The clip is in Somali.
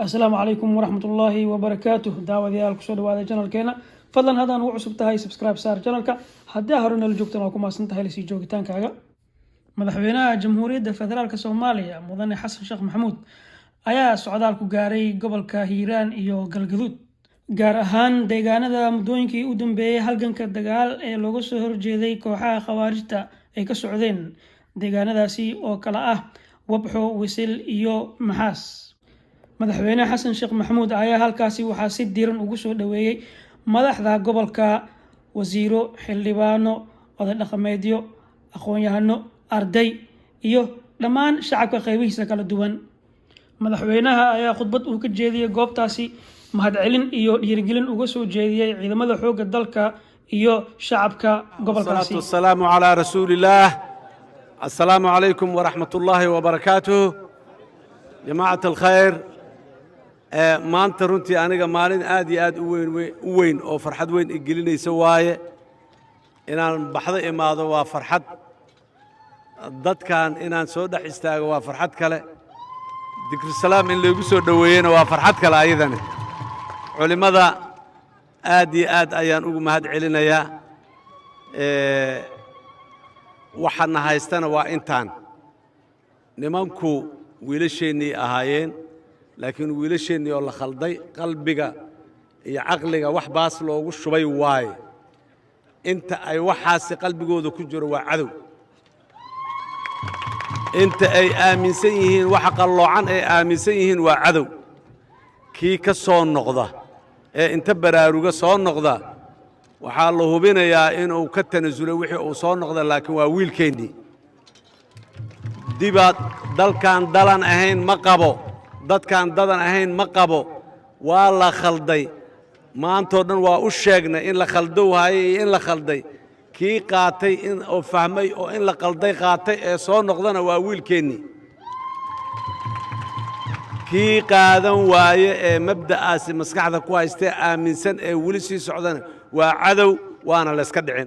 Assalaamu calaykum waraxmatullaahi wabarakaatuh. Daawadayaal, kusoo dhawaada channelkeena. Fadlan haddaan ugu cusub tahay, subscribe saar channelka. Haddii aa hore nala joogtan, waa ku mahadsan tahay lasii joogitaankaaga. Madaxweynaha Jamhuuriyadda Federaalka Soomaaliya, Mudane Xasan Sheekh Maxamuud, ayaa socdaal ku gaaray gobolka Hiiraan iyo Galgaduud, gaar ahaan deegaanada muddooyinkii u dambeeyey halganka dagaal ee looga soo horjeeday kooxaha Khawaarijta ay ka socdeen, deegaanadaasi oo kala ah Wabxo, Wisil iyo Maxaas. Madaxweyne Xasan Sheekh Maxamuud ayaa halkaasi waxaa si diiran ugu soo dhaweeyey madaxda gobolka, wasiiro, xildhibaano, oday dhaqameedyo, aqoon-yahano, arday iyo dhammaan shacabka qeybihiisa kala duwan. Madaxweynaha ayaa khudbad uu ka jeediyey goobtaasi mahadcelin iyo dhiirigelin uga soo jeediyey ciidamada xoogga dalka iyo shacabka gobolkaasi. والصلاة والسلام على رسول الله. السلام عليكم ورحمة الله وبركاته. جماعة الخير، maanta runtii aniga maalin aad iyo aad u weyn u weyn oo farxad weyn i gelinaysa waaye. Inaan baxdo imaado waa farxad, dadkan inaan soo dhex istaago waa farxad kale, Dikrisalaam in laygu soo dhoweeyena waa farxad kale ayadani. Culimmada aad iyo aad ayaan ugu mahad celinayaa. Waxaana haystana waa intaan nimanku wiilasheennii ahaayeen, laakiin wiilasheennii oo la khalday, qalbiga iyo caqliga wax baas loogu shubay waaye. Inta ay waxaasi qalbigooda ku jiro waa cadow. Inta ay aaminsan yihiin waxa qalloocan ay aaminsan yihiin waa cadow. Kii ka soo noqda ee inta baraaruga soo noqda, waxaa la hubinayaa inuu ka tanasulay wixii uu soo noqda, laakiin waa wiilkeennii. Dibaad dalkan dalan ahayn ma qabo, dadkaan dadan ahayn ma qabo. Waa la khalday. Maantoo dhan waa u sheegnay in la khaldow haye iyo in la khalday. Kii qaatay in oo fahmay oo in la qalday qaatay ee soo noqdana waa wiilkeennii. Kii qaadan waaye ee mabda'aasi maskaxda ku haystee aaminsan ee weli sii socdana waa cadow, waana layska dhicin.